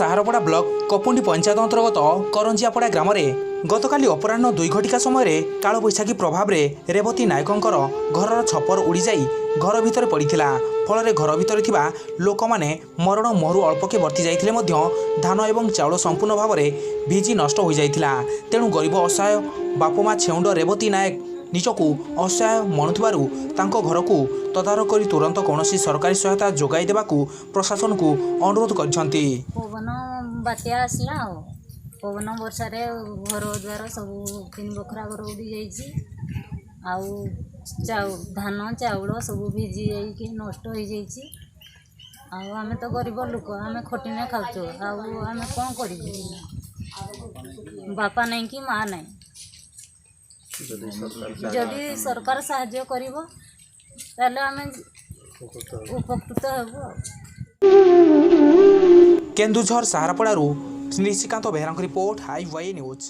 Saharpada block Kapundi panchayat ଅନ୍ତର୍ଗତ କରଞ୍ଜିଆପଡ଼ା ଗ୍ରାମରେ ଗତକାଲି ଅପରାହ୍ନ 2 ଘଟିକା ସମୟରେ କାଳବୈଶାଖୀ ପ୍ରଭାବରେ ରେବତୀ ନାୟକଙ୍କର ଘରର ଛପର ଉଡ଼ିଯାଇ ଘର ଭିତରେ ପଡ଼ିଥିଲା। ଫଳରେ ଘର ଭିତରେ ଥିବା ଲୋକମାନେ ମରଣ ମୁହଁରୁ ଅଳ୍ପକେ ବର୍ତ୍ତି ଯାଇଥିଲେ ମଧ୍ୟ ଧାନ ଏବଂ ଚାଉଳ ସମ୍ପୂର୍ଣ୍ଣ ଭାବରେ ଭିଜି ନଷ୍ଟ ହୋଇଯାଇଥିଲା। ତେଣୁ ଗରିବ ଅସହାୟ ବାପମା ଛେଉଣ୍ଡ ରେବତୀ ନାୟକ ନିଜକୁ ଅସହାୟ ମଣୁଥିବାରୁ ତାଙ୍କ ଘରକୁ ତଦାରଖ କରି ତୁରନ୍ତ କୌଣସି ସରକାରୀ ସହାୟତା ଯୋଗାଇ ଦେବାକୁ ପ୍ରଶାସନକୁ ଅନୁରୋଧ କରିଛନ୍ତି। ପବନ ବାତ୍ୟା ଆସିଲା ଆଉ ପବନ ବର୍ଷାରେ ଘର ଦ୍ୱାର ସବୁ 3 ବଖରା ଘର ଉଡ଼ି ଯାଇଛି ଆଉ ଧାନ ଚାଉଳ ସବୁ ଭିଜି ଯାଇକି ନଷ୍ଟ ହୋଇଯାଇଛି। ଆଉ ଆମେ ତ ଗରିବ ଲୋକ, ଆମେ ଖଟିନେ ଖାଉଛୁ, ଆଉ ଆମେ କ'ଣ କରିବୁ? ବାପା ନାହିଁ କି ମା ନାହିଁ। ଯଦି ସରକାର ସାହାଯ୍ୟ କରିବ, ତାହେଲେ ଆମେ ଉପକୃତ ହେବୁ ଆଉ। କେନ୍ଦୁଝର ସାହାରପଡ଼ାରୁ ନିଶିକାନ୍ତ ବେହେରାଙ୍କ ରିପୋର୍ଟ, I Y news.